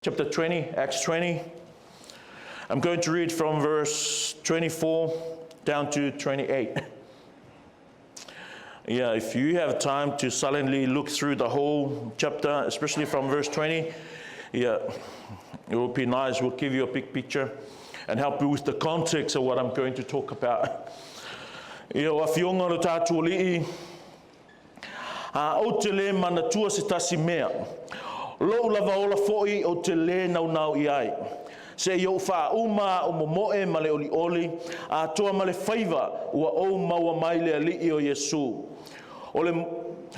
Chapter 20, Acts 20. I'm going to read from verse 24 down to 28. Yeah, if you have time to silently look through the whole chapter, especially from verse 20, yeah, it will be nice. We'll give you a big picture and help you with the context of what I'm going to talk about. Ia o afioga o le tatou Alii, a ou te le manatua se tasi mea. Lou lava ola foi ou te le naunau i ai. Seia ou faauma o momoe ma le olioli, atoa ma le faiva ua ou maua mai le Alii o Iesu. O le,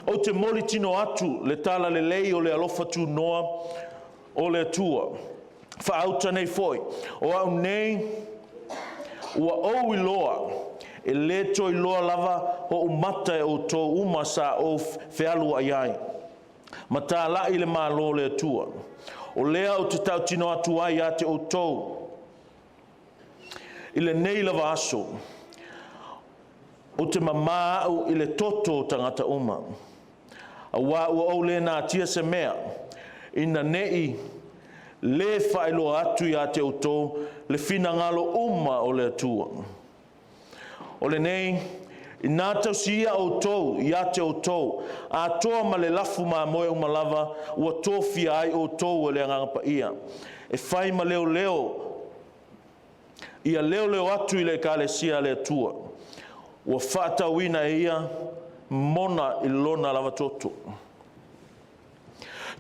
ou te moli tino atu le tala lelei o le alofa tunoa o le Atua. Faauta nei foi, o au nei ua ou iloa, e le toe iloa lava o umata e outou uma sa ou fealuai ai. Ma tālai le malo le Atua. O lea ou te tautino atu ai ia te outou, i lenei lava aso, ou te mamā au i le toto o tagata uma. Auā ua ou le natia se mea, ina nei le faailoa atu ia te outou le finagalo uma o le Atua. O lenei, ina tausia outou ia te outou, atoa ma le lafu mamoe uma lava, ua tofia ai outou e le Agaga Paia. E fai ma leoleo, ia leoleo atu i le ekalesia a le Atua. Ua faatauina e ia mona i lona lava toto.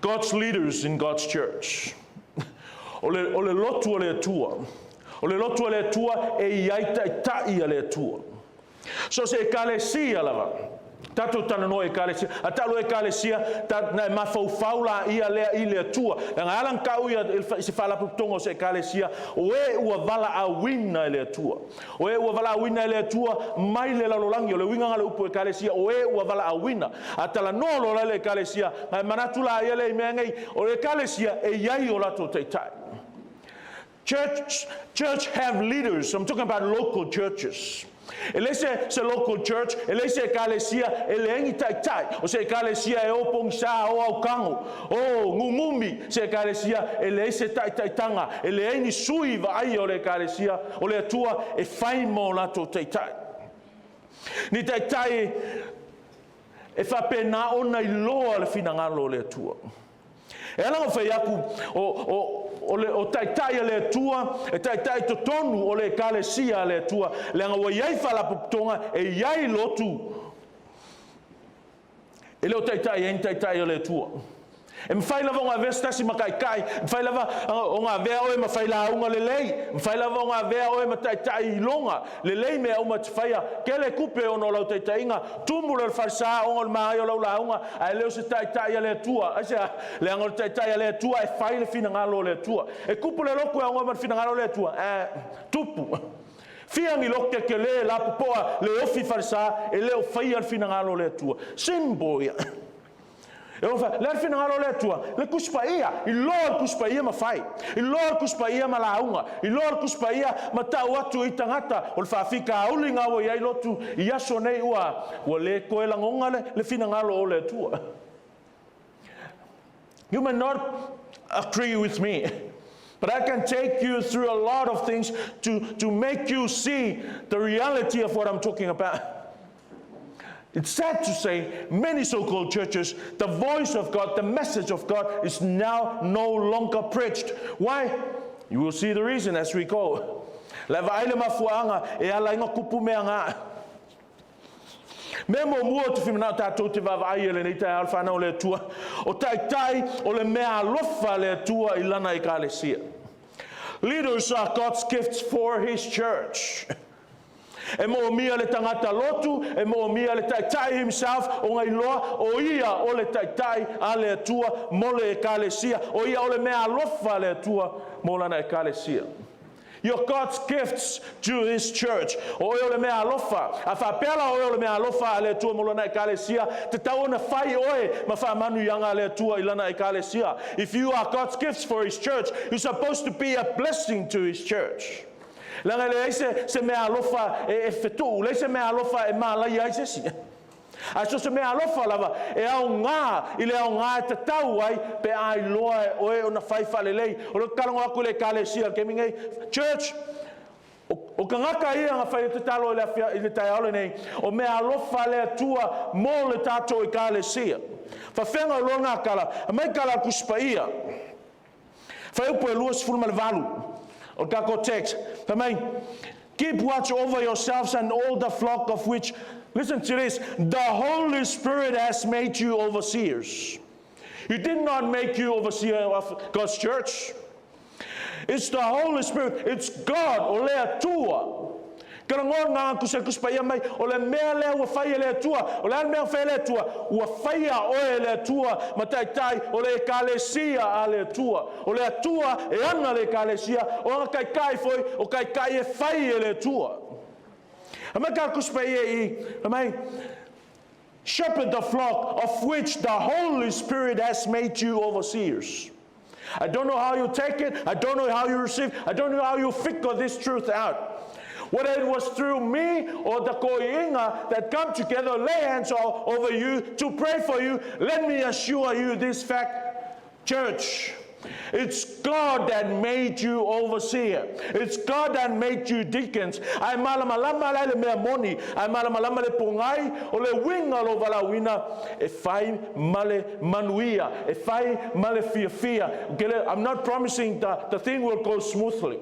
God's leaders in God's church. O le lotu o le Atua. O le lotu o le Atua e i ai taitai a le Atua. So se ekalesia lava. Tatou talanoa ekalesia. A talo ekalesia, ta, na e mafaufau la ia lea i le Atua. Leaga ala kau ia i se faalapotopotoga o se ekalesia, o e ua valaauina e le Atua. O e ua valaauina e le Atua mai le lalolagi, o le uiga le upu ekalesia, o e ua valaauina. A talanoa lo la le ekalesia, na e manatu la ia le i mea nei, o le ekalesia e iai o latou taitai. Church have leaders. I'm talking about local churches. E le se local church, e le se ekalesia, e le engi tai tai. O se ekalesia e o pongisa o au kango. O ngungumi se ekalesia, e le se tai tai tanga. E le engi sui va ai o le ekalesia, o le Atua e fai mo latou taitai. Ni taitai e faapena ona iloa le finagalo o le Atua. E ala o fai aku o le o taitai a le Atua, e taitai totonu o le ekalesia a le Atua, leaga ua iai faalapotopotoga e iai lotu. E le o taitai ai ni taitai o le Atua. E mafai lava ona avea se tasi ma kaikai, e mafai lava ona avea oe ma failauga lelei, e mafai lava ona avea oe ma taitai iloga, lelei mea uma te faia, kele kupe ona o lau taitaiga, tumu le falesa ona o le maai o lau lauga, ae leo se taitai a le Atua. Ai se leaga o le taitai a le Atua e fai le finagalo o le Atua. E kupu le loku e aunga ma le finagalo o le Atua, e tupu. Fia ni loke ke le la popoa le ofi falesa e leo faia le finagalo o le Atua. Simbo ia. E o fa, le finagalo o le Atua, le kuspa ia, i loa le kuspa ia ma fai, i loa le kuspa ia ma lauga, i loa le kuspa ia ma tau atu i tagata, o le faafika auli ngā ua iai lotu, i aso nei ua le koe lagonga le finagalo o le Atua. You may not agree with me, but I can take you through a lot of things to make you see the reality of what I'm talking about. It's sad to say, many so called churches, the voice of God, the message of God is now no longer preached. Why? You will see the reason as we go. Le vaai le mafuaanga e ala inga kupu mea ngā. Me mo mua te whimana tātou te vavaai e le nei tai alwhana o le Atua. O taitai o le mea alofa le Atua i lana ekalesia. Leaders are God's gifts for his church. E mo mia le tangata lotu, e mo mia le taitai himself, o ngai loa, o ia o le taitai a le Atua mo le ekalesia, o ia o le mea alofa le Atua mo lana ekalesia. You're God's gifts to his church. O e o le mea alofa. A whapela o e o le mea alofa a le Atua mo lana ekalesia. Te tau ona whai oe ma whaamanu ianga le Atua i lana ekalesia. If you are God's gifts for his church, you're supposed to be a blessing to his church. Langa le se mea alofa e fetu, le se mea alofa e malai ai se si. Ae so o se mea alofa lava e aoga i le aoga e tatau ai pe a iloa e oe ona fai faalelei. O le kalago aku le ekalesia le taimi nei. Church, o tagata ia na fai tatalo i le afia i le taeao lenei, o mea alofa le Atua mo le tatou ekalesia. Faafega o lona tala, mai tala a le Tusi Paia. Fuaiupu e 28 o le tatou text. Fai mai, "Keep watch over yourselves and all the flock of which," listen to this, "the Holy Spirit has made you overseers." He did not make you overseer of God's church. It's the Holy Spirit. It's God, o le Atua. Ka lagona ku se Tusi Paia mai, o le mea lea ua fai e le Atua, o le a le mea ua fai e le Atua, ua faia oe e le Atua, ma taitai o le ekalesia a le Atua. O le Atua e ana le ekalesia, o ana taitai foi, o taitai e fai e le Atua. A mai ka Tusi Paia i, a mai, "Shepherd the flock of which the Holy Spirit has made you overseers." I don't know how you take it. I don't know how you receive. I don't know how you figure this truth out. Whether it was through me or the koiinga that come together, lay hands all over you to pray for you, let me assure you this fact, church. It's God that made you overseer. It's God that made you deacons. Ai malamalama la le mea moni. Ai malamalama le pongai o le winga lo valaauina e fai ma le manuia. E fai ma le fiafia. Okay, I'm not promising that the thing will go smoothly.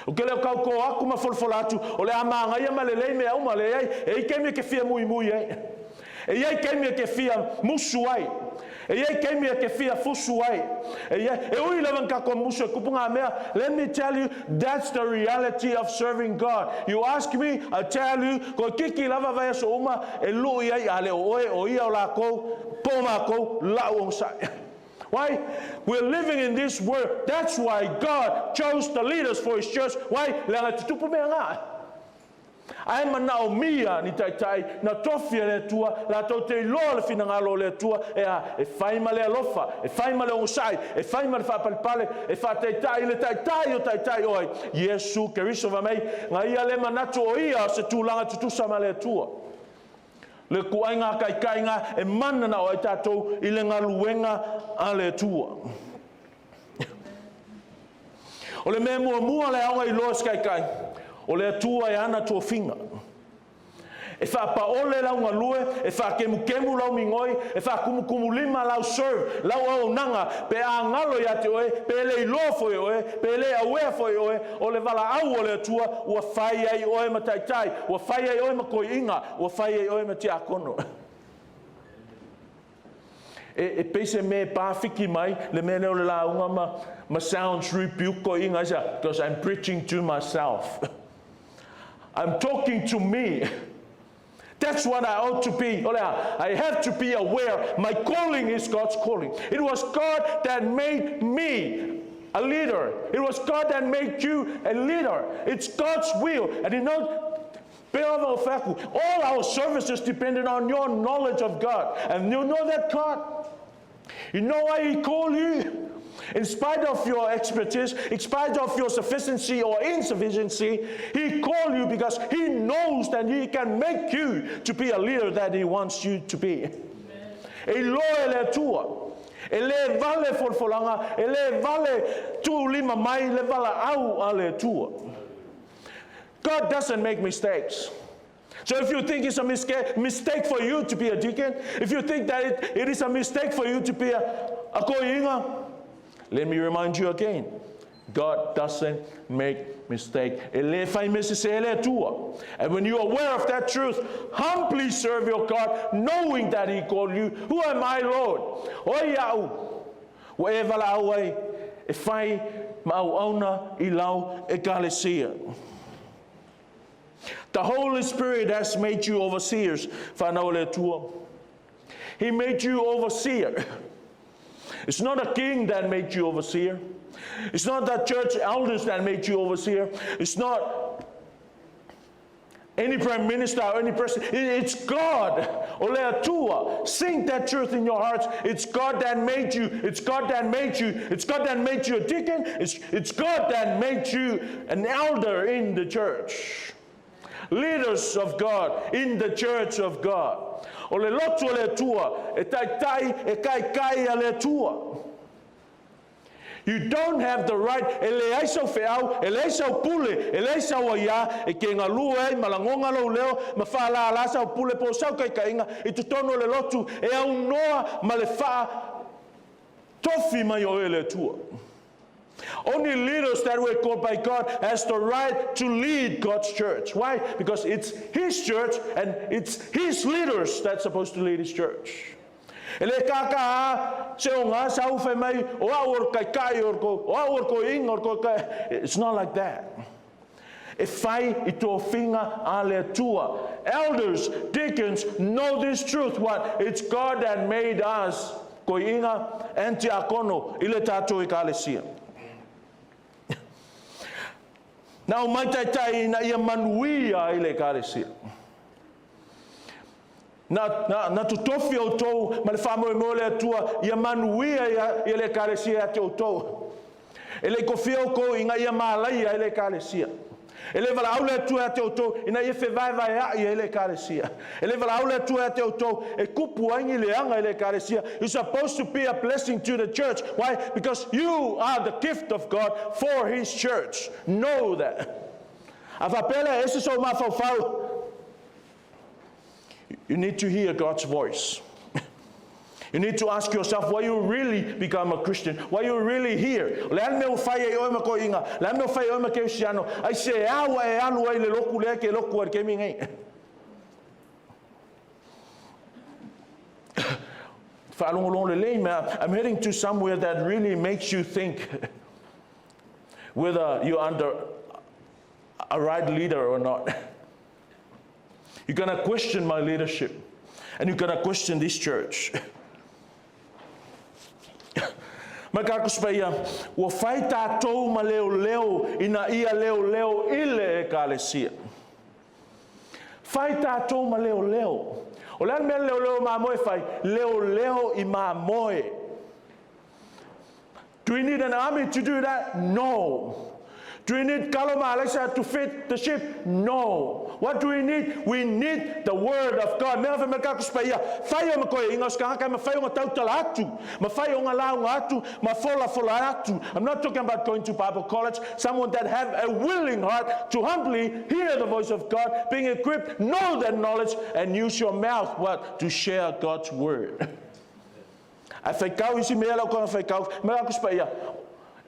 O ke leo kau ko aku ma folafola atu, o le a magaia ma lelei mea uma le ai, e i taimi e ke fia muimui ai. E i ai taimi e ke fia musu ai. E i ai taimi e ke fia fusu ai. E, i ai, e ui lava ka ko musu e kupu ngā mea. Let me tell you, that's the reality of serving God. You ask me, I tell you, ko kiki lava vai aso uma, e lui ai a le o oe, o ia o lākou, po mākou, lau o sai. Why? We're living in this world. That's why God chose the leaders for His church. Why? Leaga tutupu mea ngā. Ai manaomia ni taitai na tofi e le Atua, latou te iloa le finagalo o le Atua, e a, e fai ma le alofa, e fai ma le onosai, e fai ma le faapalepale, e faataitai le taitai o taitai o ai, Iesu Keriso fai mai, na ia le manatu o ia o se tulaga tutusa ma le Atua. Le kuaiga kaikaiga e mana na o ai tatou i le galuega a le Atua. O le mea muamua le aoga iloa se kaikai, o le Atua e ana tofiga. E faapaole lau galue, e faakemukemu lau migoi, e faakumukumulima lau serve, lau auaunaga, pe a galo ia te oe, pe le iloa foi oe, pe le auea foi oe, o le valaau o le Atua, ua fai ai oe ma taitai, ua fai ai oe ma koiinga, ua fai ai oe ma tiakono. E pei se mea pāfiki mai, le mea lea o le lauga ma sounds rebuke koiinga, isa, because I'm preaching to myself. I'm talking to me. That's what I ought to be. I have to be aware my calling is God's calling. It was God that made me a leader. It was God that made you a leader. It's God's will. And all our services depended on your knowledge of God. And you know that God, you know why He called you? In spite of your expertise, in spite of your sufficiency or insufficiency, He called you because He knows that He can make you to be a leader that He wants you to be. E iloa e le Atua. E le vale folafolaga, e le vale tuulima mai le valaau a le Atua. God doesn't make mistakes. So if you think it's a mistake for you to be a deacon, if you think that it is a mistake for you to be a koiinga, let me remind you again. God doesn't make mistake. E le fai mea sese le Atua. And when you are aware of that truth, humbly serve your God, knowing that He called you. Who am I, Lord? O iau, ua e valaau ai, e fai ma auauna i lau ekalesia. The Holy Spirit has made you overseers. Whanau le Atua. He made you overseer. It's not a king that made you overseer. It's not the church elders that made you overseer. It's not any prime minister or any person. It's God. O le Atua. Sing that truth in your hearts. It's God that made you. It's God that made you. It's God that made you a deacon. It's God that made you an elder in the church. Leaders of God in the church of God. O le lotu a le Atua, e taitai, e kaikai a le Atua. You don't have the right, e leai sau feau, e leai sau pule, e leai sau aiā, e te galue ai ma lagona lou leo, ma faalālā sau pule po o sau taitaiga i totonu o le lotu, e aunoa ma le faatofi mai o oe e le Atua. Only leaders that were called by God has the right to lead God's church. Why? Because it's His church and it's His leaders that's supposed to lead His church. E le kākā a se o ngā sau whai mai, o au o kai kai o ko, o au o ko inga o ko kai. It's not like that. E whai i tō whinga a le Atua. Elders, deacons, know this truth. What? It's God that made us koiinga and tiakono i le tātou ekalesia. Na o mai taitai ina ia manuia i le ekalesia. Na, na, na totofi outou ma le faamoemoe o le Atua ia manuia ia, ia le ekalesia ia te outou. E le i kofia outou ina ia malaia ai le ekalesia. E le valaau le Atua ia te outou ina ia fevaevaea'i ai le ekalesia. E le valaau le Atua ia te outou e kupu ai ni leaga i le ekalesia. You're supposed to be a blessing to the church. Why? Because you are the gift of God for His church. Know that. A faapea lea, e ese sou mafaufau. You need to hear God's voice. You need to ask yourself why you really become a Christian, why you really here. O le a le mea ua fai ai oe ma koiinga, le a le mea ua fai ai oe ma Keusiano, ai se a ua e alu ai le loku lea ke loku ai le kemi nei. Whaalongolongo lelei mea, I'm heading to somewhere that really makes you think whether you're under a right leader or not. You're going to question my leadership, and you're going to question this church. Mai ka kusipaia, ua fai tātou ma leoleo ina ia leoleo i le ekalesia. Fai tātou ma leoleo. O le a le mea leoleo mamoe fai? Leoleo i mamoe. Do we need an army to do that? No. Do we need kalo ma alaisa to feed the sheep? No. What do we need? We need the word of God. Mea whai ka kuspa ia, whai o makoe inga o skahaka, ma whai o ngā tautala atu, ma whai o ngā launga atu, ma fola fola atu. I'm not talking about going to Bible college. Someone that have a willing heart to humbly hear the voice of God, being equipped, know that knowledge, and use your mouth, what? To share God's word. Ae whaikau isi mea lau kanga whaikau, me aku spa ia.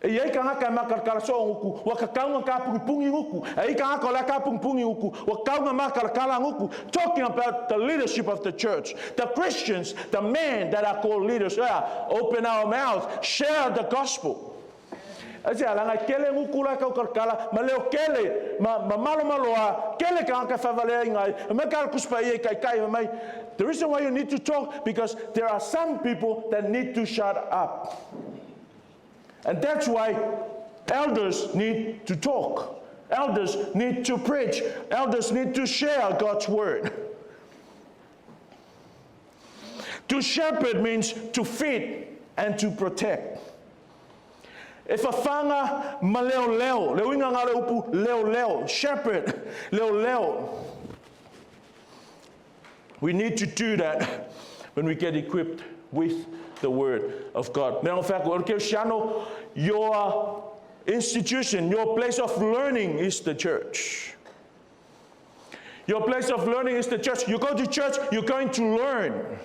E iai kangaka e makalakala soo nguku, ua kakaunga ka pungipungi nguku. E iai kangaka o lea ka pungipungi nguku, ua kaunga makalakala nguku. Talking about the leadership of the church. The Christians, the men that are called leaders, yeah, open our mouth, share the gospel. Aisea, leaga e kele nguku la e kaukalakala, ma leo kele, ma, ma malomalo a, kele kangaka e whawalea i ngai, e mai ka kuspa ia i kaikai, mai, the reason why you need to talk, because there are some people that need to shut up. And that's why elders need to talk. Elders need to preach. Elders need to share God's word. To shepherd means to feed and to protect. E whawhanga ma leo leo. Le uiga ngā le upu leo leo. Shepherd, leo leo. We need to do that when we get equipped with the word of God. Mea whaku, o Keusiano, your institution, your place of learning is the church. Your place of learning is the church. You go to church, you're going to learn.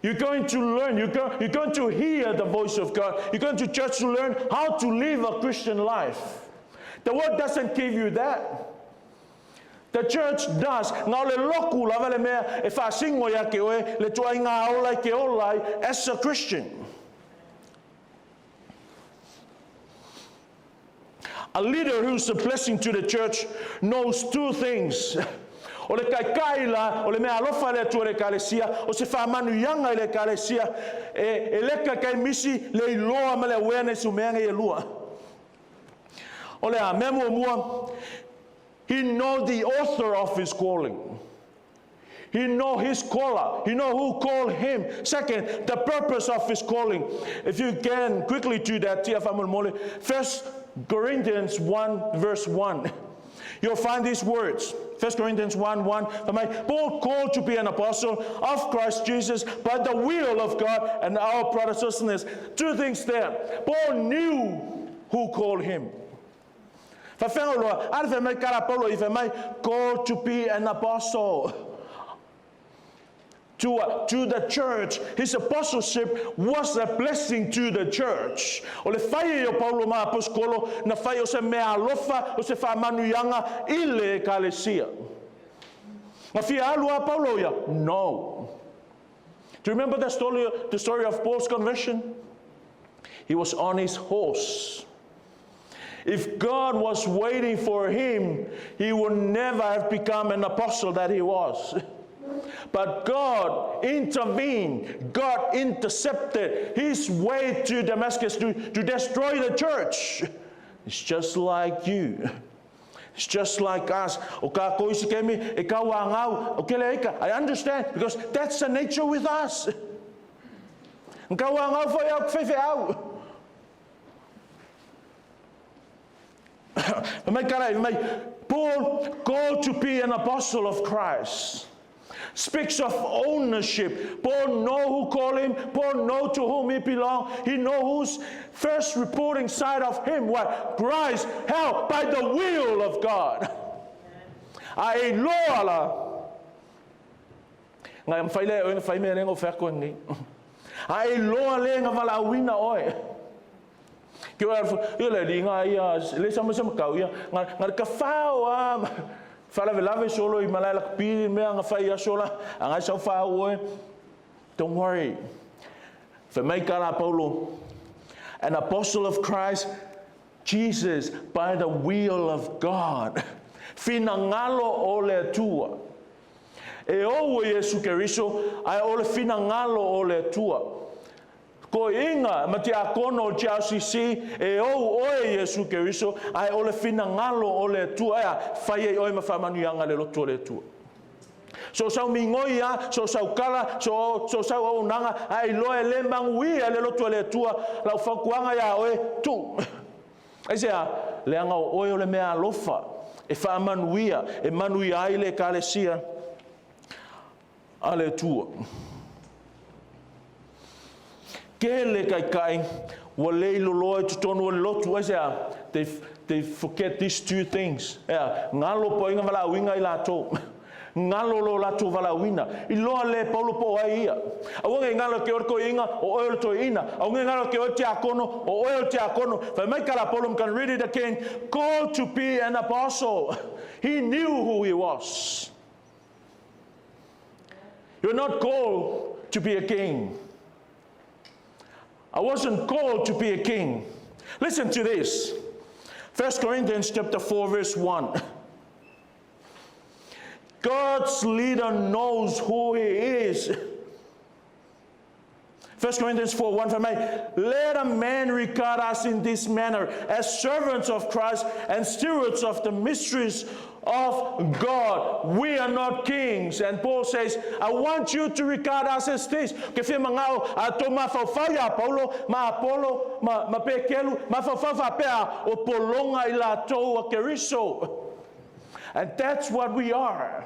You're going to learn. You're, go, you're going to hear the voice of God. You're going to church to learn how to live a Christian life. The world doesn't give you that. The church does. Ngā o le loku lava le mea e whaasingo ia ke oe, le tuai ngā ola i ke ola ai as a Christian. A leader who's a blessing to the church knows two things. O le kaikai la, o le mea alofa le Atua i le ekalesia, o se faamanuiaga i le ekalesia, e, e leka kai misi le iloa ma le awareness o mea nei e lua. O le a, mea muamua, he know the author of his calling. He know his caller. He know who called him. Second, the purpose of his calling. If you can quickly do that, Tia Famulmole. First Corinthians 1 verse 1. You'll find these words. 1 Corinthians 1 1. Paul called to be an apostle of Christ Jesus by the will of God and our brother Sosthenes. Two things there. Paul knew who called him. Called to be an apostle. To, to the church. His apostleship was a blessing to the church. O le fai o Paulo ma aposkolo, na fai o se mea alofa, o se whaamanuiaga i le ekalesia. Na fia alu a Paulo ia? No. Do you remember the story of Paul's conversion? He was on his horse. If God was waiting for him, he would never have become an apostle that he was. But God intervened. God intercepted his way to Damascus to, to destroy the church. It's just like you. It's just like us. O ka ko isi kemi, e ka wa ngau, o kele eka. I understand because that's the nature with us. Nka wa ngau fo au fefe au. Paul called to be an apostle of Christ. Speaks of ownership. Paul know who called him. Paul know to whom he belong. He know who's first reporting side of him. What? Christ. How? By the will of God. A e loa la. Ngai mwhai le oe, whai mea lengo whako ni. A e loa le nga wala awina oe. Ke oe ia le li ngā ia, le sama sama kau ia, ngā, ngā ka whao a, whalavelave solo i malai la pili mea nga whai aso la, a ngai sau whao oe. Don't worry. Whai mai ka la Paulo, an apostle of Christ, Jesus, by the will of God. Finangalo o le Atua. E ou e Iesu Keriso, ai o le finangalo o le Atua. Ko inga, ma te akono o GRCC, e ou oe Iesu Keriso, ai o le finangalo o le Atua, ea, whai e oe ma whaamanuiaga le loto o le Atua. So sau mingoi a, so sau kala, so, so sau au nanga, ai loe le manguia le loto o le Atua, lau whakuanga ia oe, tu. Ai se a, le anga o oe o le mea alofa, e whaamanuia, e manuia ai le ekalesia a le Atua. Ke le kai kai, ua le iloloa i totonu o le lotu, ai se a, they, they forget these two things. Ea, ngalo po inga walaauina i latou. Ngalo lo latou valaauina. I loa le Paulo po ai ia. Aua nge ngalo ke ore ko inga, o oe o le toeina. Aua nge ngalo ke oe tiakono, o oe o le tiakono. Fai mai ka la Paulo, I'm gonna read it again. Called to be an apostle. He knew who he was. You're not called to be a king. I wasn't called to be a king. Listen to this. 1 Corinthians chapter 4 verse 1. God's leader knows who he is. 1 Corinthians 4 1 for me. Let a man regard us in this manner as servants of Christ and stewards of the mysteries of God. We are not kings. And Paul says, I want you to regard us as this. Ke whia mangao a tō mawhauwhau ia Paulo, ma Apollo, ma, ma Pekelu, mawhauwhau whapea o polonga i la tō a Keriso. And that's what we are.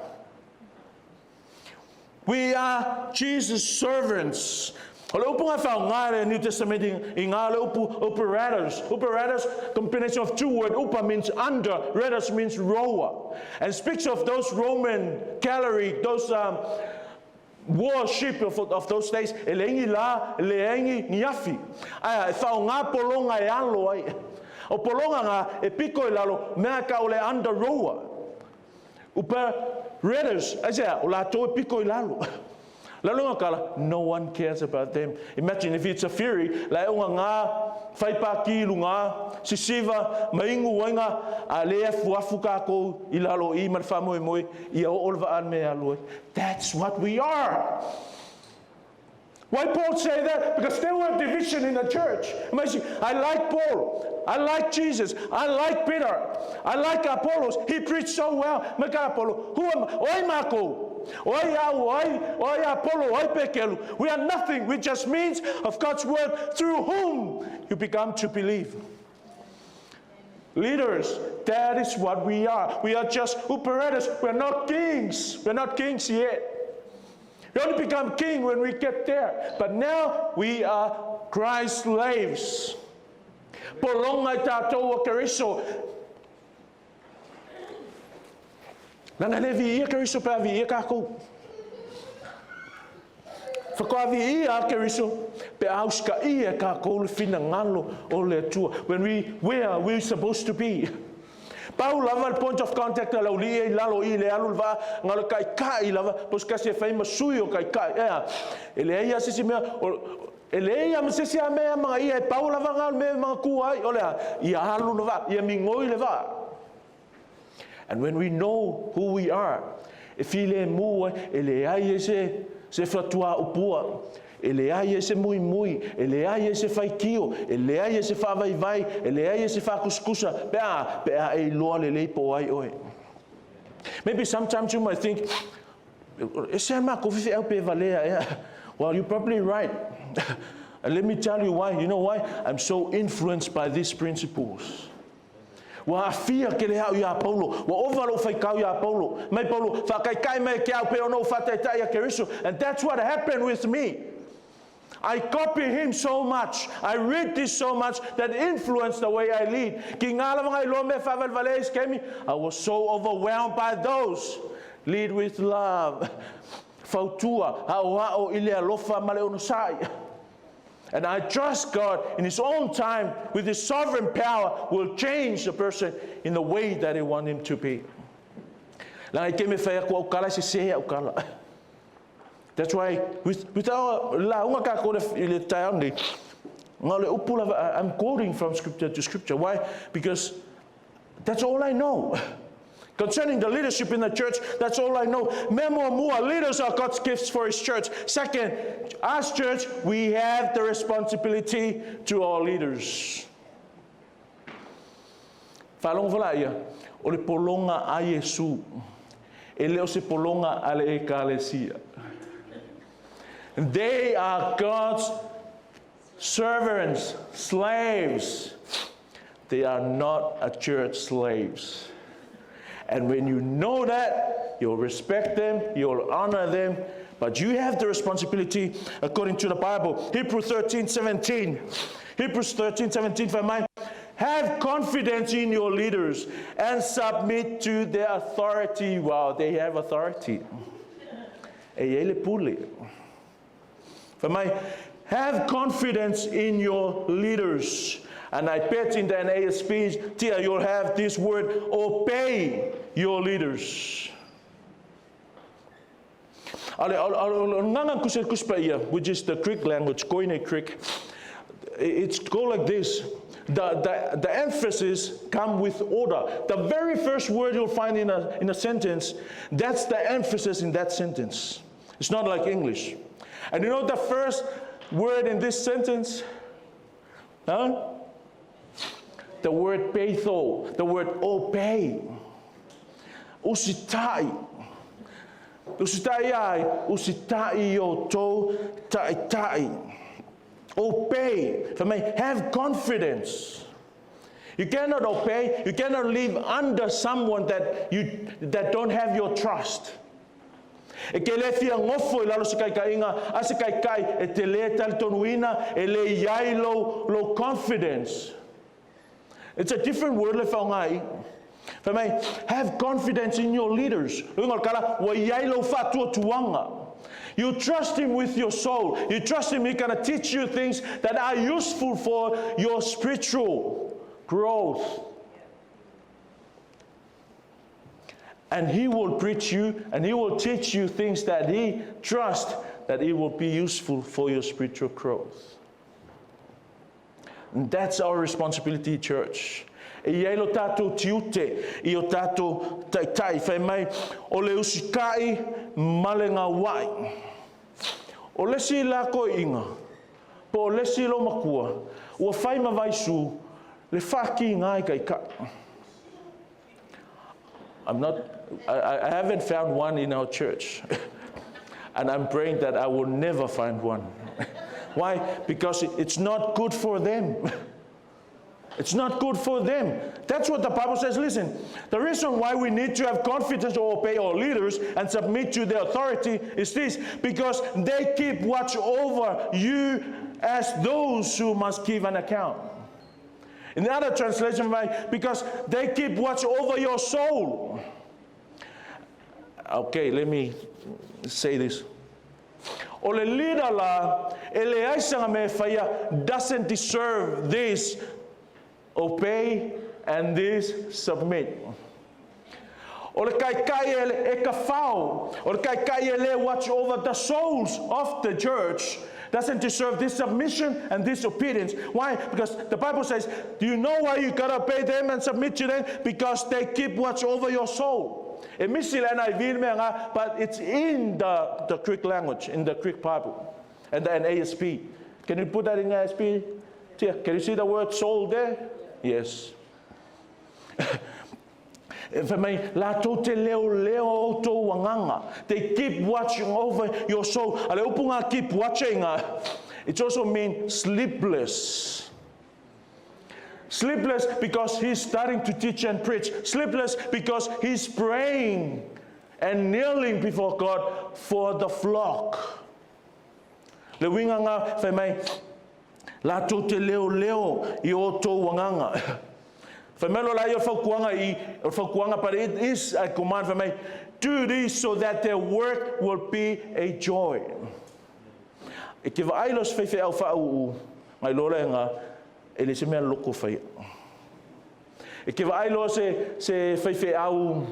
We are Jesus' servants. O le upu ngai whaonga le New Testament i ngā le upu uparatus. Uparatus, combination of two words. Upa means under, ratus means rower. And speaks of those Roman cavalry, those um, warship of, of those days. E le ingi la, le ingi niafi. Aia, e whaonga polonga e alo ai. O polonga ngā, e piko i lalo, mea ka o le under rower. Upa ratus, aisea, o la e piko i lalo. Lalo kala, no one cares about them. Imagine if it's a fury, la unga ngā, whaipa ki lunga, sisiva, maingu wainga, a le afu afu kako i lalo i ma le moe moe, i a o olva an me alue. That's what we are. Why Paul say that? Because there were division in the church. Amazing. I like Paul. I like Jesus. I like Peter. I like Apollos. He preached so well. Meka Apollo. Who am I? Oi Marco. Oi au, oi, oi Apollo, oi Pekelu. We are nothing. We just means of God's word through whom you become to believe. Leaders, that is what we are. We are just operators. We're not kings. We're not kings yet. We only become king when we get there. But now we are Christ's slaves. Pologa i tatou o Keriso. Leaga e le viia Keriso pe a viia kākou. Faatoa viia a Keriso pe a usitaia e kākou le finagalo o le Atua. When we where we supposed to be. Pau lava le point of contact a le auli'i e i lalo i le alu le vaa, na o le kaikai lava, po o se tasi e fai ma sui o kaikai, ea. E leai lava se isi mea, e leai lava ma se isi mea e amanaia, e pau lava na o le mea e manatua ai, o le a? Ia alu le vaa, ia migoi le vaa. And when we know who we are, e filemu ai, e leai ai se, se fatuaupua, e leai ai se muimui, e leai ai se faitio, e leai ai se faavaivai, e leai ai se faakusikusa, pe a, pe a e iloa lelei po o ai oe. Maybe sometimes you might think, e se makou faifeau pe valea ea. Well, you're probably right. And let me tell you why. You know why? I'm so influenced by these principles. Ua aafia tele au iā Paulo, ua ova lou faitau iā Paulo. Mai Paulo, Faataitai mai e ke au pei ona ou faataitai iā Keriso. And that's what happened with me. I copy him so much, I read this so much that influenced the way I lead. Ki ngā lava ngai loa mea faavalevalea i isi taimi, I was so overwhelmed by those. Lead with love. Fautua, aoao i le alofa ma le onosai. And I trust God in His own time, with His sovereign power, will change the person in the way that He wants him to be. Leaga i te me fai atu au kala, e sese au kala. That's why, with our lauga kākou i le taeao nei, na o le upu lava, I'm quoting from scripture to scripture. Why? Because that's all I know. Concerning the leadership in the church, that's all I know. Mea muamua, leaders are God's gifts for His church. Second, as church, we have the responsibility to our leaders. Faalogo foi laia, o le pologa a Iesu, e le o se pologa a le Ekalesia. They are God's servants, slaves. They are not a church slaves. And when you know that, you'll respect them, you'll honor them, but you have the responsibility according to the Bible. Hebrews 13, 17. Hebrews 13, 17, fai mai, Have confidence in your leaders and submit to their authority. Wow, they have authority. E i ai le pule. Fai mai, Have confidence in your leaders. And I bet in the NASB, tia, you'll have this word, obey your leaders. Which is the Greek language, Koine Greek, it's go like this. The, the, the emphasis come with order. The very first word you'll find in a, in a sentence, that's the emphasis in that sentence. It's not like English. And you know the first word in this sentence? Huh? The word peitho, the word obey. Usitai. Usitai ai, usitai i o tou taitai. Obey. Fai mai, have confidence. You cannot obey, you cannot live under someone that you that don't have your trust. E ke le fia ngofo i lalo se kaikaiga a se kaikai e te le talitonuina, e le i ai lou, lou confidence. It's a different word le faoga i. Fai mai, have confidence in your leaders. Uiga o le kala, ua i ai lou faatuatuaga. You trust him with your soul. You trust him, he's gonna teach you things that are useful for your spiritual growth. And he will preach you and he will teach you things that he trusts that it will be useful for your spiritual growth. And that's our responsibility, church. E i ai lo tātou tiute i o tātou taitai, whai mai, o le usikai ma le ngauai. O le isi lako inga, po o le isi lo makua, ua whai ma vaisu, le whaki ngai kai ka. I'm not, I, I haven't found one in our church. and I'm praying that I will never find one. Why? Because it's not good for them. It's not good for them. That's what the Bible says. Listen, the reason why we need to have confidence to obey our leaders and submit to their authority is this because they keep watch over you as those who must give an account. In the other translation, because they keep watch over your soul. Okay, let me say this. O le leader la, e leai se mea e faia, doesn't deserve this obey and this submit. O le kaikai e, e ka whao, o le kaikai e le watch over the souls of the church doesn't deserve this submission and this obedience. Why? Because the Bible says, do you know why you gotta obey them and submit to them? Because they keep watch over your soul. E misi le NIV mea ngā, but it's in the, the Greek language, in the Greek Bible, and the NASB. Can you put that in NASB? Can you see the word soul there? Yes. E fai mai, latou te leoleo o outou agaga. They keep watching over your soul. A le upu ngā keep watching, it also means sleepless. Sleepless because he's starting to teach and preach. Sleepless because he's praying and kneeling before God for the flock. Le uiga ngā, fai mai, latou te leoleo i o outou agaga. Fai mai lo la ia o le fautuaga i, o le fautuaga, but it is a command, fai mai, do this so that their work will be a joy. E ke vaai lo se faifeau faauu, ngai loa le nga, e le se mea loko faia. E ke vaai loa se, se faifeau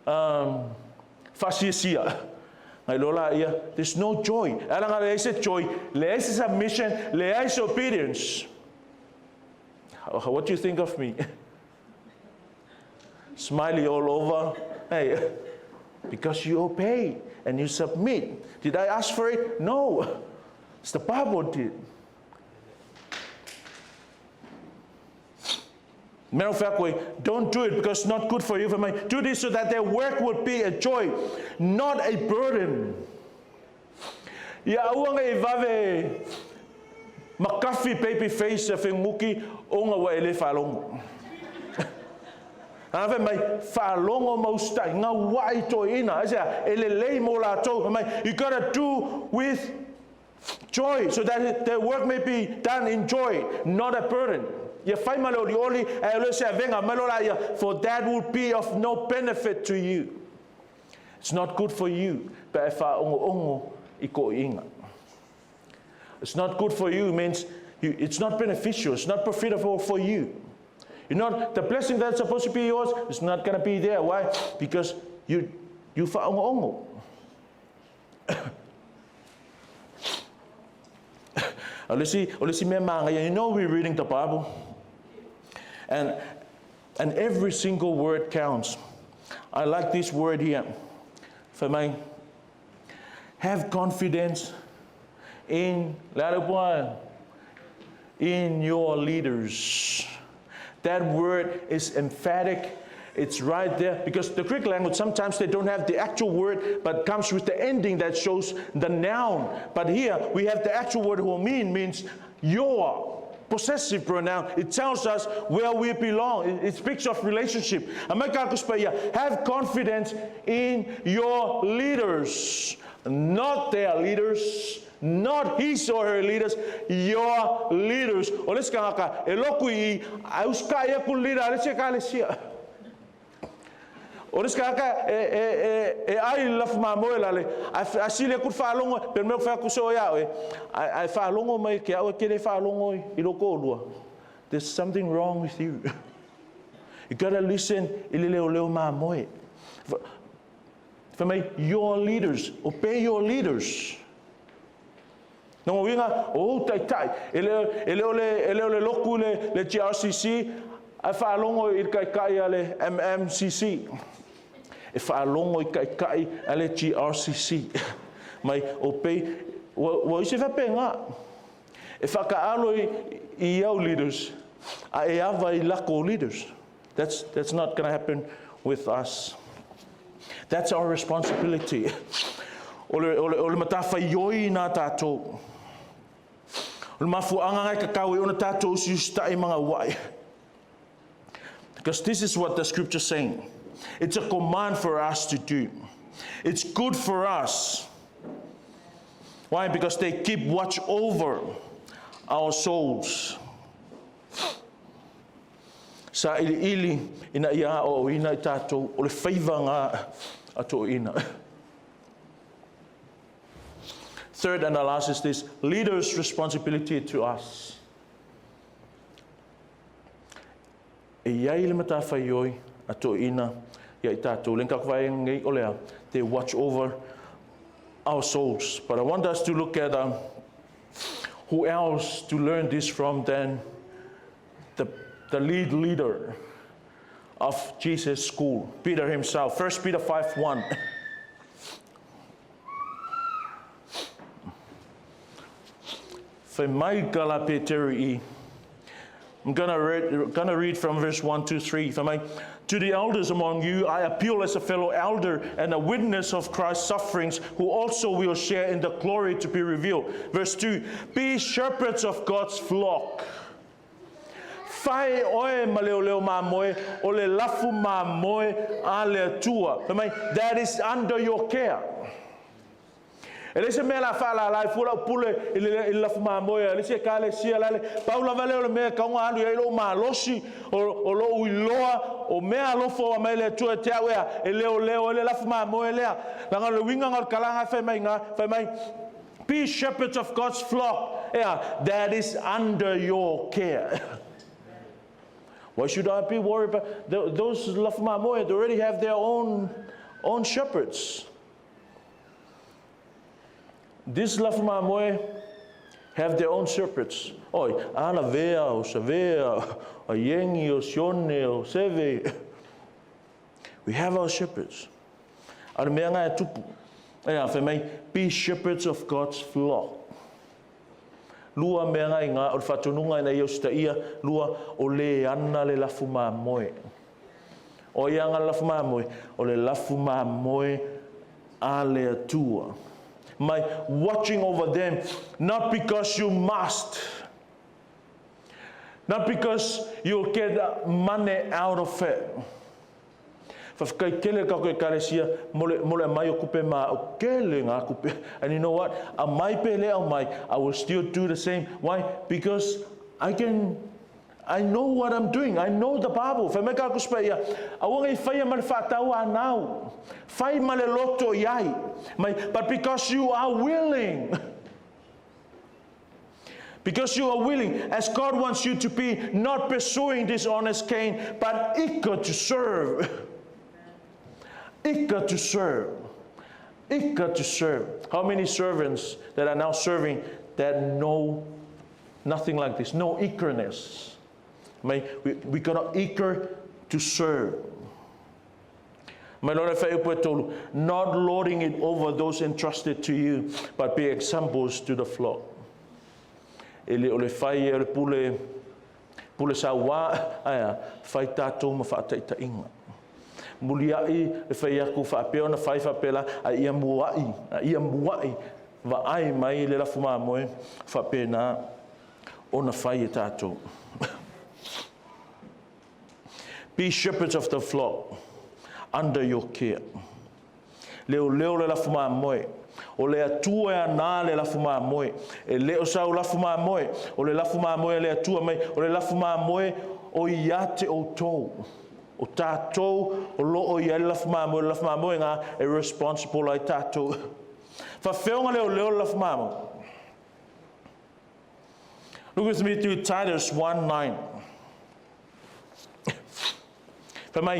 um, faasiasia, ngai loa la ia, there's no joy. E ala nga leai se joy, leai se submission, leai se obedience. What do you think of me? Smiley all over. Hey, because you obey and you submit. Did I ask for it? No. It's the Bible did. Matter of fact, don't do it because it's not good for you. Do this so that their work would be a joy, not a burden. Ia aua nei vave makafi baby face a whenguki o nga wa e le whalongo. Ana fai mai, whalongo mau stai, ngā wai toi ina. Ai sea, e le lei mō lātou. Fai mai, you gotta do with joy so that the work may be done in joy, not a burden. Ia whai ma le olioli, e ole se avenga mai lo la ia, for that will be of no benefit to you. It's not good for you, pe e whaongoongo i ko inga. It's not good for you means you, it's not beneficial, it's not profitable for you. You're not, the blessing that's supposed to be yours is not going to be there. Why? Because you, you whaongoongo. O le isi, o le isi mea māngaia, you know we're reading the Bible. And, and every single word counts. I like this word here. For me, have confidence in, in your leaders. That word is emphatic. It's right there because the Greek language sometimes they don't have the actual word but comes with the ending that shows the noun. But here we have the actual word homin means your possessive pronoun. It tells us where we belong. It, it speaks of relationship. Have confidence in your leaders, not their leaders not his or her leaders, your leaders. O le isi kangaka, e loku i, a uskai aku leader a le isi ekalesia. O le isi kangaka, e, e, e, e ai le lafu mamoe lale, a, a sili aku le faalogo, pe mea ku fai aku so ia oe, a, a e faalogo mai ke au e ke le faalogo i loko olua. There's something wrong with you. You gotta listen i le leo leo mamoe. Fai mai, your leaders, obey your leaders. Nonga uiga, o ou taitai, e le, e le o le, e le o le loku le, le GRCC, ae faalogo i le kaikai a le MMCC. E faalogo i kaikai a le GRCC. Mai, obey, ua, ua isi faapena. E whakaalo i, i au leaders, a e ava i lako leaders. That's, that's not going to happen with us. That's our responsibility. O le, o le, o le matawhaioi nā tātou. O le mafuaaga lena e tatau ai ona tatou usiusitai ma gauai. Because this is what the scripture is saying. It's a command for us to do. It's good for us. Why? Because they keep watch over our souls. Sailiili ina ia aoaoina i tatou o le faiva lena a toeaiina. Third and the last is this leader's responsibility to us. E i ai le matafaioi a toeaiina ia i tatou. Le ka vaega nei o lea, they watch over our souls. But I want us to look at who else to learn this from than the lead leader of Jesus' school, Peter himself. 1 Peter 5 1. Fai mai ka la Peteru i. I'm gonna read, gonna read from verse 1 to 3. Fai mai, to the elders among you, I appeal as a fellow elder and a witness of Christ's sufferings, who also will share in the glory to be revealed. Verse 2 Be shepherds of God's flock. Fai oe ma leoleo mamoe o le lafu mamoe a le Atua. Fai mai, that is under your care. E leai se mea la faalala ai fua lau pule i le, i le lafu mamoe a le isi ekalesia lale. Pau lava lea o le mea e taunga alu i ai lou malosi, o, o lou iloa, o mea alofa ua mai le Atua e te au ea, e leoleo ai le lafu mamoe lea. Leaga o le uiga na o le kalanga e fai mai ina, fai mai, Be shepherds of God's flock, ea, that is under your care. Why should I be worried about those lafu mamoe? They already have their own, own shepherds. This lafu mamoe have their own shepherds. Oi, ana vea, o savea, o iengi, o sione, o seve. We have our shepherds. A le mea ngā e tupu. Ea, fai mai, be shepherds of God's flock. Lua mea ngā i ngā, o le whātunuga ina ia usitaia, lua, o le ana le lafu mamoe. O ia ngā lafu mamoe, o le lafu mamoe a le Atua. Mai, watching over them, not because you must, not because you'll get money out of it. Whawhetai tele ka koe ekalesia mo le, mo le mai o kupe ma o kele ngā kupe. And you know what? A mai pe le au mai, I will still do the same. Why? Because I can I know what I'm doing. I know the Bible. Whai mai ka kuspa ia, aua ngai whaia ma le whaatau a nau. Whai ma le loto i ai. Mai, but because you are willing. Because you are willing, as God wants you to be, not pursuing dishonest gain, but eager to serve. Eager to serve. Eager to serve. How many servants that are now serving that know nothing like this? No eagerness. May we, we got eager to serve. Mai lora e whai upu e tolu, not lording it over those entrusted to you, but be examples to the flock. E le o le whai e o le pule, pule sa wā, aia, whai tātou ma whaataitaiga. Muliai e whai aku whaapea ona whai whaapela, a ia muai, a ia muai, vaai mai le lafu mamoe, whaapena ona whai e tātou. Be shepherds of the flock under your care. Leoleo le lafu mamoe. O le Atua e ana le lafu mamoe. E le o sau lafu mamoe. O le lafu mamoe a le Atua mai. O le lafu mamoe o ia te outou. O tātou o loo i ai le lafu mamoe. O le lafu mamoe ngā e responsible ai tātou. Whawheonga leoleo le lafu mamoe. Look with me to Titus 1 9. Fai mai,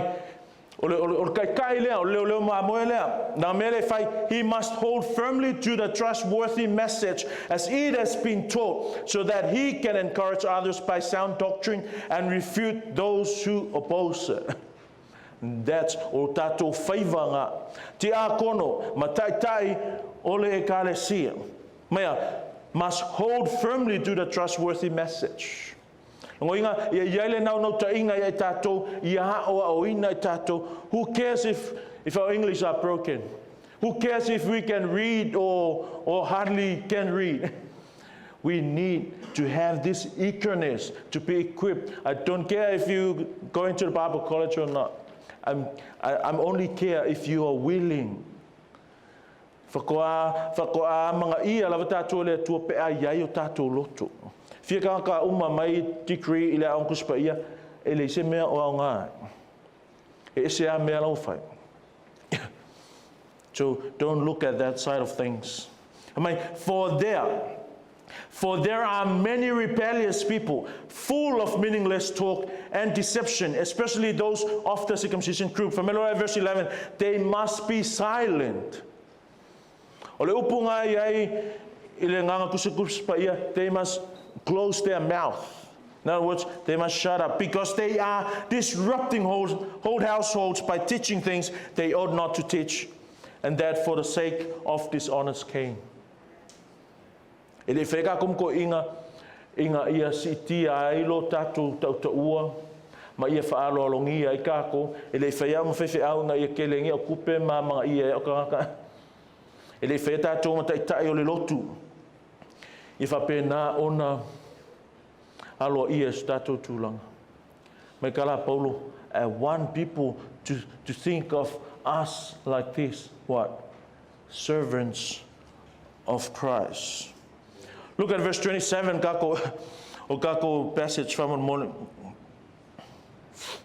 o le, o le, o le kaikai lea, o le leoleo mamoe lea, nā mea le fai, he must hold firmly to the trustworthy message as it has been taught, so that he can encourage others by sound doctrine and refute those who oppose it. That's o tātou whaivanga. Te ākono, ma taitai o le ekalesia. Mea, must hold firmly to the trustworthy message. Ngoinga, ia iai le nau nau tainga ia i tātou, ia hao a o ina i tātou. Who cares if, if our English are broken? Who cares if we can read or, or hardly can read? We need to have this eagerness to be equipped. I don't care if you go into the Bible college or not. I'm only care if you are willing. Whakoa, whakoa mga ia lava tātou le atua pe a iai o tātou loto. Fia ka ka uma mai degree i le aong kuspa ia, e le se mea o au ngā. E ese a mea lau whai. So don't look at that side of things. I mean, for there are many rebellious people, full of meaningless talk and deception, especially those of the circumcision group. Familiar verse 11, they must be silent. O le upu ngai ai i le nganga kusakus pa ia, they must close their mouth. In other words, they must shut up because they are disrupting whole households by teaching things they ought not to teach, and that for the sake of dishonest gain. E le whaika kum ko inga, inga ia si tia ai lo tātou tautaua, ma ia whaaloalongia i kāko, e le whaia ma whewhe au nga ia kele ngi o kupe ma mga ia e o kangaka. E le whaia tātou ma taitai o le lotu. I whape nā ona aloa ia so tātou tūlanga. Mai kala Paulo, I want people to think of us like this. What? Servants of Christ. Look at verse 27, kako, o kako passage from morning.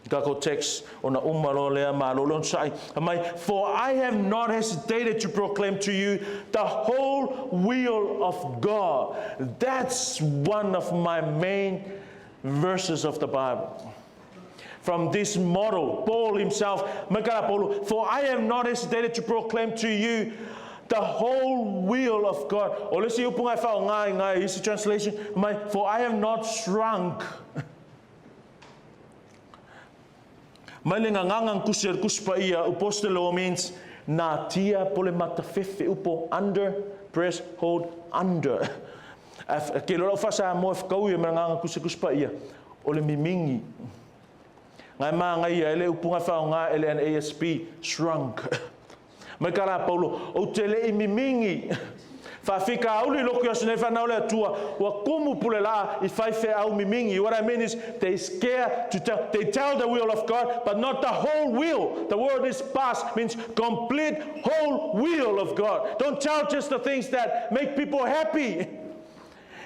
Kako text o na umalo lea ma lolon sai. Mai, for I have not hesitated to proclaim to you the whole will of God. That's one of my main verses of the Bible. From this model, Paul himself, for I have not hesitated to proclaim to you the whole will of God. O le si upunga e whao ngai ngai, isi translation, mai, for I have not shrunk. Mai le nganganga kusi ar kuspa ia, upostelo means nā tia pole matawhefe upo under, press, hold, under. Ke lora whasa mo e whakau ia me nganga kusi kuspa ia, o le mimingi. Ngai mā ngai ia, ele upunga whao ngā, ele an ASP, shrunk. Mai ka rā Paulo, o te le i mimingi. Whawhika auli loku asu nei whanau le atua, ua kumu pule la i whaiwhe au mimingi. What I mean is, they scare to tell, they tell the will of God, but not the whole will. The word is past, means complete whole will of God. Don't tell just the things that make people happy.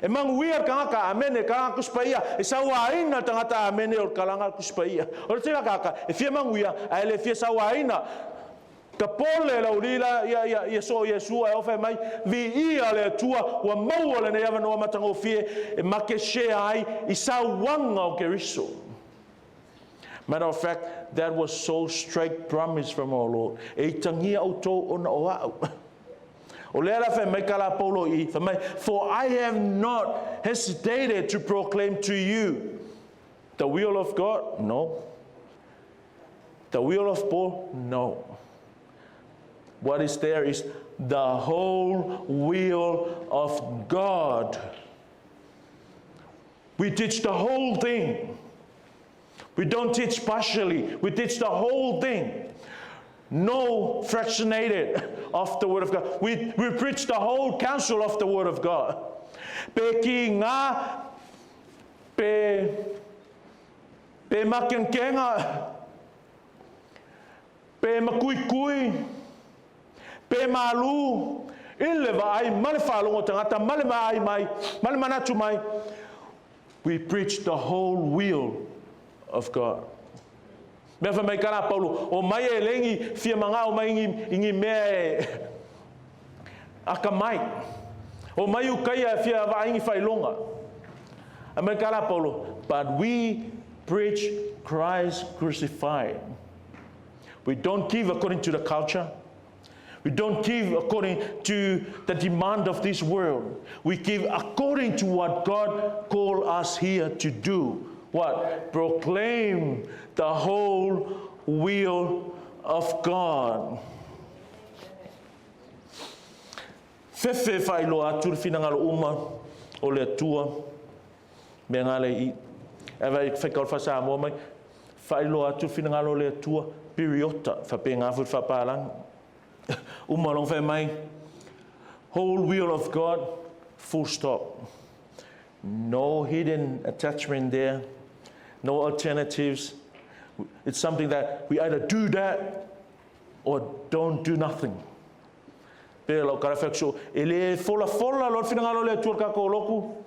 E manguia kangaka amene kalanga kuspaia e sauaina tangata amene o kalanga kuspaia. O le tira kaka e fia manguia a ele fia sauaina. Ka pole lau lila ia ia ia so ia sua e ofa mai vi ia le atua ua maua le nei avanoa matagofie e make share ai i sauaga o Keriso. Matter of fact, that was so straight promise from our Lord. E itangia outou ona o au. O lea la fai mai ka la Paulo i, fai mai, for I have not hesitated to proclaim to you the will of God? No. The will of Paul? No. What is there is the whole will of God. We teach the whole thing. We don't teach partially. We teach the whole thing. No fractionated of the Word of God. We preach the whole counsel of the Word of God. Pe ki ngā, pe makenkenga, pe makuikui, pe malu, i le vaai ma le faalogo tagata, ma le maai mai, ma le manatu mai. We preach the whole will of God. Mea whai mai kana Paulo, o mai e lengi fia manga o mai ingi mea e aka mai. O mai ukaia fia vaingi whailonga. A mai kana Paulo, but we preach Christ crucified. We don't give according to the culture. We don't give according to the demand of this world. We give according to what God called us here to do. What? Proclaim the whole will of God. Fefe whailoa atu le whinangalo uma o le atua me ngā le i. E vai whaika o whasamoa mai. Whailoa atu le whinangalo o le atua piriota whape ngā fut whapalangi. Uma long whai mai. Whole will of God, full stop. No hidden attachment there, no alternatives. It's something that we either do that or don't do nothing. Pe lau kara whai e le fola fola lo finangalo le Atua ka ko loku.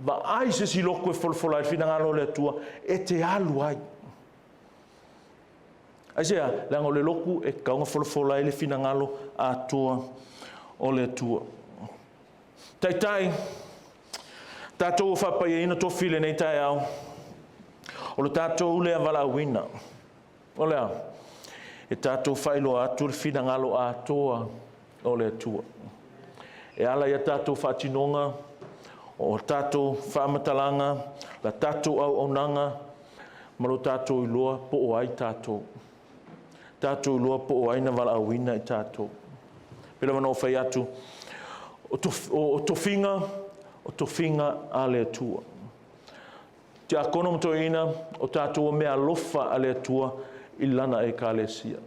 Vaai se si loku e fola fola i finangalo le Atua e te alu ai. Aisea, leaga o le loku e tatau ona folafola ai le finagalo atoa o le Atua. Taitai, tatou ua faapaiaina tofi i lenei taeao, o le tatou lea valaauina. O le a? E tatou faailoa atu le finagalo atoa o le Atua. E ala i a tatou faatinoga, o tatou faamatalaga, la tatou auaunaga, ma lo tatou iloa po o ai tatou. Tatou iloa po o ai na valaauina i tatou. Pei lava ona ou fai atu, o tofiga, o tofiga a le Atua. Tiakono ma toeaina, o tatou o meaalofa a le Atua i lana Ekalesia.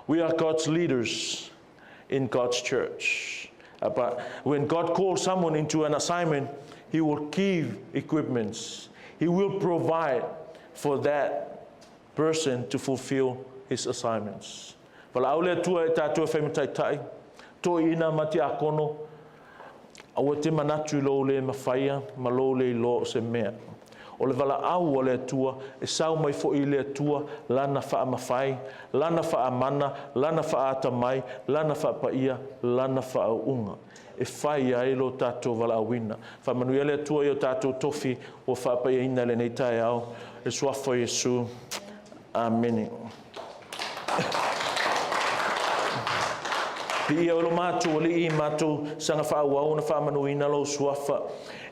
We are God's leaders in God's church. But when God calls someone into an assignment, He will give equipments. He will provide for that person to fulfill his assignments. Valaau le Atua i tatou e fai ma taitai, toeaina ma tiakono, aua te manatu i lou le mafaia ma lou le iloa o se mea. O le valaau a le Atua, e sau mai foi i le Atua lana faamafai, lana faamana, lana faatamai, lana faapaia, lana faauuga. E fai ai lo tatou valaauina. Faamanuia le Atua i o tatou tofi ua faapaiaina i lenei taeao. I le suafa o Iesu. Amene. Viia oe lo matou Alii, matou saga faaauau ona faamanuina lou suafa.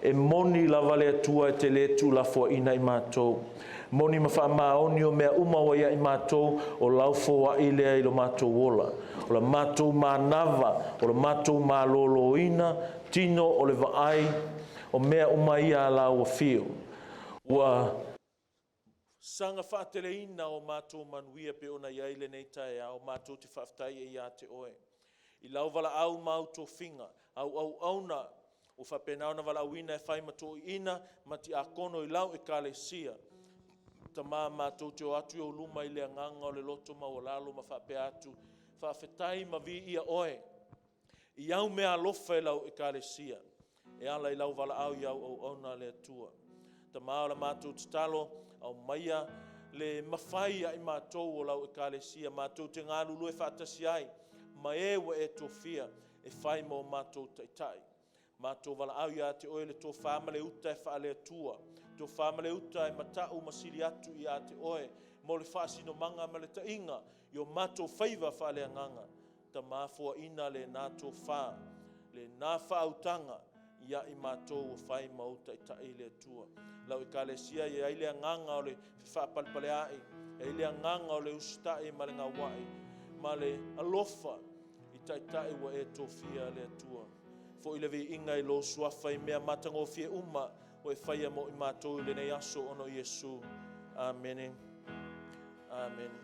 E moni lava le Atua e te le tuulafoaina i matou. Moni ma faamaoni o mea uma ua ia i matou, o lau foai lea i lo matou ola. O la matou manava, o la matou malōlōina, tino o le vaai, o mea uma ia a lau afio. Ua saga faateleina o matou manuia pei ona i ai lenei taeao, matou te faafetai ai ia te oe. I lau valaau ma au tofiga, au auauna ua faapena ona valaauina e fai ma toeaiina ma tiakono i lau Ekalesia. Tama, matou te o atu i ou luma i le agaga o le loto maualalo ma faapea atu, faafetai ma viia oe i au meaalofa i lau Ekalesia, e ala i lau valaau i au auauna a le Atua. Tama, o la matou tatalo, aumaia le mafai ia i matou o lau Ekalesia, matou te galulue faatasi ai ma e ua e tofia e fai ma o matou taitai. Matou valaau ia te oe le tofa ma le uta e faale-Atua, tofa ma le uta e mata'u ma sili atu ia te oe mo le faasinomaga ma le ta'iga i o matou faiva faaleagaga. Tama, foaina lena tofa, lena faautaga ia i matou ua fai ma ou taitai le Atua. Lau Ekalesia e ai le agaga o le fefaapalepalea'i, e ai le agaga o le usita'i ma le gaua'i, ma le alofa i taitai ua e tofia le Atua. Fo'i le viiga i lou suafa i mea matagofie uma ua e faia mo i matou i lenei aso ona o Iesu. Amene. Amene.